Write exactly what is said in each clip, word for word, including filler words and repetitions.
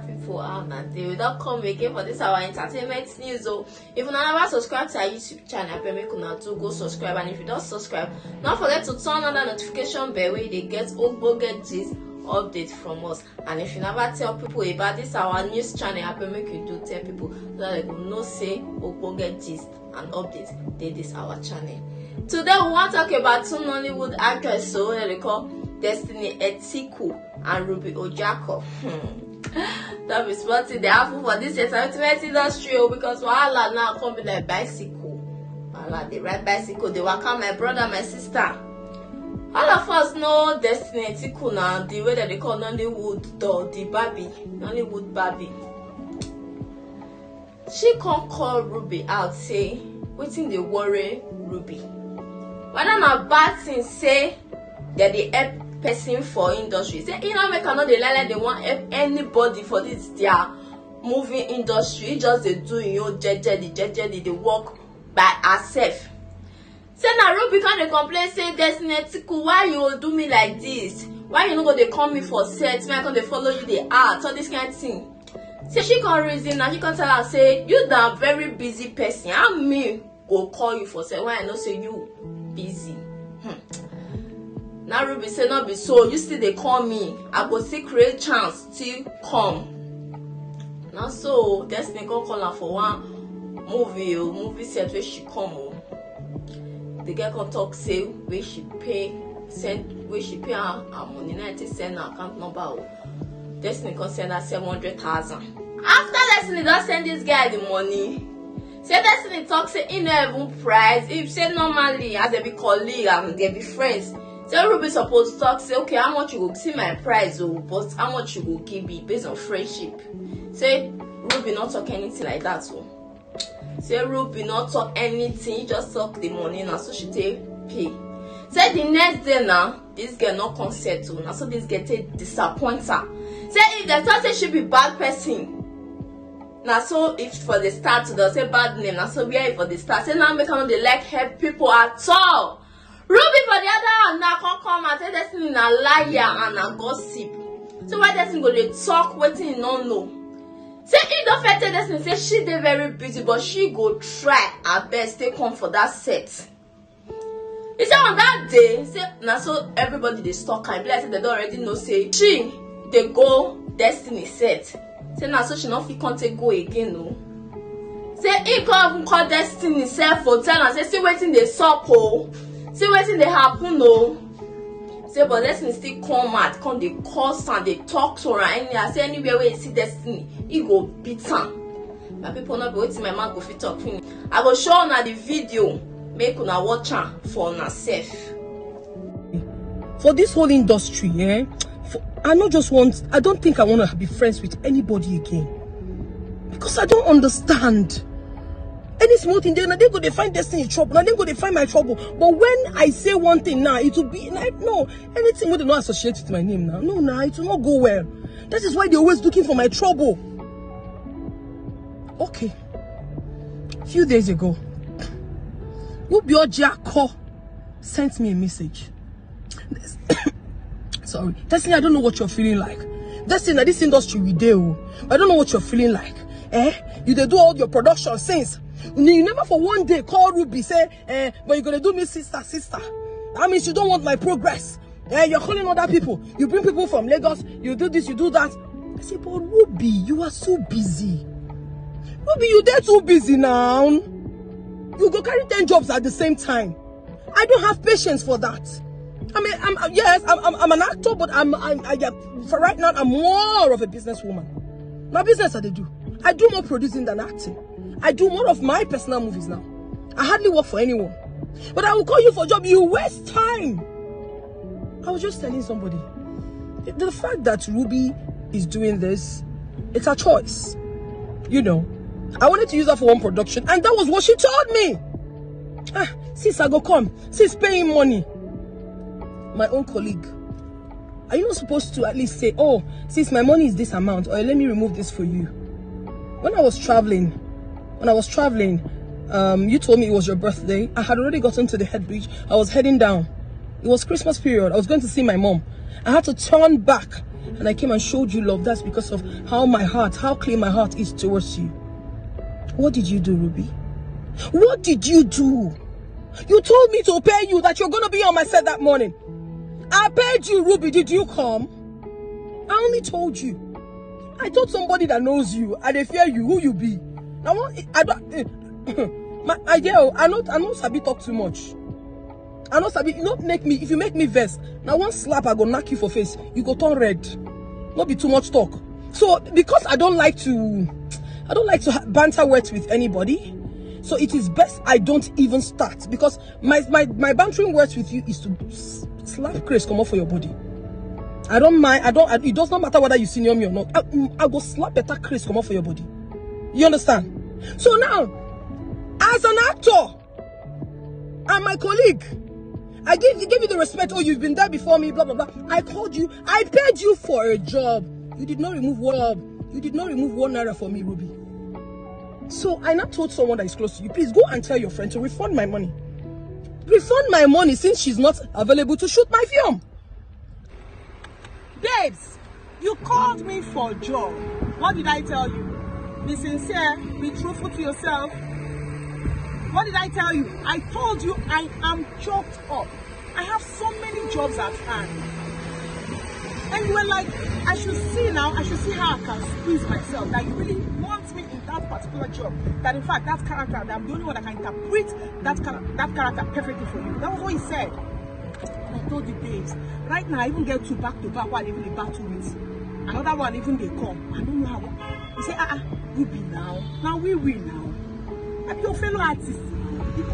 People, how una dey? We don come again for this our entertainment news o. If una never subscribe to our YouTube channel, abeg make una do go subscribe, and if you don subscribe, no forget to turn on that notification bell wey you dey get ogbonge gist update from us. And if you never tell people about this our news channel, abeg make you do tell people so that they go know say ogbonge gist and update dey this our channel. Today we wan talk about two Nollywood actress so wey dem dey call Destiny Etiko and Ruby Ojako. Hmm. That be small thing dey happen for this entertainment industry o, because wahala now come be like bicycle. Wahala dey ride bicycle, dey waka, my brother, my sister. All of us know Destiny Etiko na, the way that they call Nollywood doll, the Barbie, Nollywood Barbie. She come call Ruby out say wetin dey worry Ruby. Whether na bad thing say dem dey help person for industry. Say e no make I no dey lie lie dey wan help anybody for this their movie industry. E just dey do im own jejely, jejely dey work by herself. Say na Ruby come dey complain say, Destiny Etiko, why you go do me like this? Why you no go dey call me for set? Make I come dey follow you dey act, all this kind thing. Say she come reason, na she come tell am say, you na very busy person. How me go call you for set when I know say you busy? Hmm. Now Ruby say, no be so, you still dey call me. I go still create chance still come. Na so Destiny come call am for one movie o, movie set wey she come o. The girl come talk say wey she pay, send, wey she pay her, her money, na I take send her account number o. Destiny come send her seven hundred thousand. After Destiny don send this guy the money, say Destiny talk say he no even price. If say normally as dem be colleague and dem be friends, say Ruby suppose talk say, okay, how much you go see my price o, but how much you go give me based on friendship. Say Ruby no talk anything like that o. Say Ruby no talk anything, he just talk the money, na so she take pay. Say the next day now, this girl no come settle. Na so this girl take disappoint her. Say if dem talk say she be bad person, na so if for the start dem say bad name, na so where e for the start. Say now make I no dey like help people at all. Ruby for the other hand now come come and say Destiny na liar and na gossip. So why Destiny go dey talk wetin e no know? Say e don first tell Destiny say she dey very busy, but she go try her best take come for that set. He say on that day, say na so everybody dey stalk am. E be like say dem don already know say she dey go Destiny set. Say na so she no fit come take go again o. Say he come even call Destiny sef for tell am say, see wetin dey sup o, see wetin dey happen o. Say but Destiny still come out, come dey curse and dey talk to her anyhow. Say anywhere wey he see Destiny, he go beat am. My people, no be wetin my mouth go fit talk finish. I go show una the video, make una watch am for una sef. For this whole industry, eh, for, I no just want, I don't think I want to be friends with anybody again. Because I don't understand. Any small thing, they, na dem go dey find Destiny trouble, na dem go dey find my trouble. But when I say one thing now, it will be like, no, anything wey dem no associate with my name now, no, now it will not go well. That is why they're always looking for my trouble. Okay. Few days ago, Ruby Ojako sent me a message. Sorry. Destiny, I don't know what you're feeling like. Destiny, na this industry we dey o. I don't know what you're feeling like. Eh? You dey do all your production since. You never for one day call Ruby say, eh, but you gonna do me sister, sister. That means you don't want my progress. Eh, you're calling other people. You bring people from Lagos. You do this, you do that. I say, but Ruby, you are so busy. Ruby, you dey too busy now. You go carry ten jobs at the same time. I don't have patience for that. I mean, I'm, I'm- yes, I'm, I'm, I'm an actor, but I'm, I'm I, for right now, I'm more of a businesswoman. My business I dey do. I do more producing than acting. I do more of my personal movies now. I hardly work for anyone. But I will call you for job. You waste time. I was just telling somebody, the, the fact that Ruby is doing this, it's her choice. You know, I wanted to use her for one production, and that was what she told me. Ah, sis, I go come. Sis, pay him money. My own colleague. Are you not supposed to at least say, oh, sis, my money is this amount, or let me remove this for you? When I was traveling, when I was traveling, um, you told me it was your birthday. I had already gotten to the head bridge. I was heading down. It was Christmas period. I was going to see my mom. I had to turn back and I came and showed you love, that's because of how my heart, how clean my heart is towards you. What did you do, Ruby? What did you do? You told me to pay you, that you're gonna be on my set that morning. I paid you, Ruby. Did you come? I only told you. I told somebody that knows you. I dey fear you. Who you be? I want. I don't. My idea. I not. I not sabi talk too much. I not sabi. You not make me. If you make me vex, now one slap I go knock you for face. You go turn red. Not be too much talk. So because I don't like to, I don't like to ha- banter words with anybody. So it is best I don't even start, because my my my bantering words with you is to s- slap craze come off for your body. I don't mind. I don't. I, it does not matter whether you senior me or not. I, mm, I go slap better craze come off for your body. You understand? So now, as an actor and my colleague, I give, give you the respect. Oh, you've been there before me. Blah blah blah. I called you. I paid you for a job. You did not remove one. You did not remove one naira for me, Ruby. So I now told someone that is close to you, please go and tell your friend to refund my money. Refund my money, since she's not available to shoot my film. Babes, you called me for a job. What did I tell you? Be sincere, be truthful to yourself. What did I tell you? I told you I am choked up. I have so many jobs at hand. And you were like, I should see now, I should see how I can squeeze myself. That you really want me in that particular job. That in fact, that character, that I'm the only one that can interpret that, char- that character perfectly for you. That was what he said. And I told you, babes, right now I even get two back to back while even the battle with. Another one even they come. I don't know how. He said, ah, ah, we be now. Now we win now. I'm your fellow artist.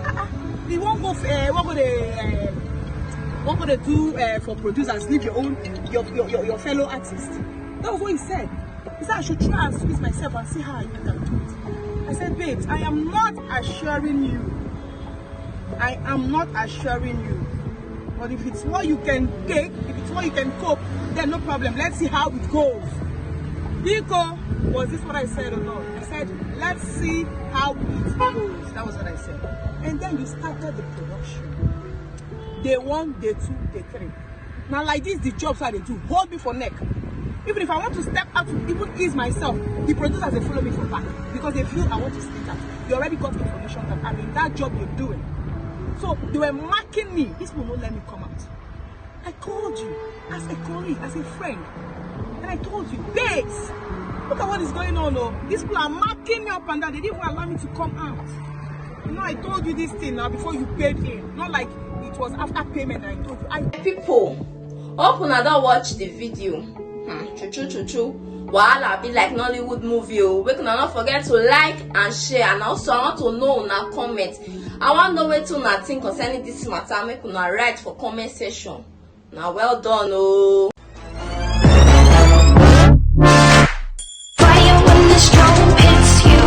Ah, ah, we won't go for, uh, what go they, uh, what go they do uh, for producers? Leave your own, your, your, your, your fellow artist. That was what he said. He said I should try and squeeze myself and see how I can do it. I said, babes, I am not assuring you. I am not assuring you. But if it's what you can take, if it's what you can cope, then no problem. Let's see how it goes. Biko, was this what I said or not? I said, let's see how it goes. That was what I said. And then you started the production. Day one, day two, day three. Now like this, the jobs I dey do hold me for neck. Even if I want to step out to even ease myself, the producers they follow me for back because they feel I want to sneak out. They already got information that I'm in that job you're doing. So they were marking me. These people won't let me come out. I called you as a colleague, as a friend. And I told you, babes, look at what is going on. Oh. These people are marking me up and down. They didn't even allow me to come out. You know, I told you this thing now before you paid in. Not like it was after payment I told you. I People, hope una don watch the video. Hmm, true true true true. Wahala be like Nollywood movie o. Make una no forget to like and share, and also I want to know una comment. I wan know wetin una think concerning this matter. Make una write for comment section. Na well done o. Fire when the storm hits you.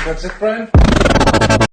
That's it, friend.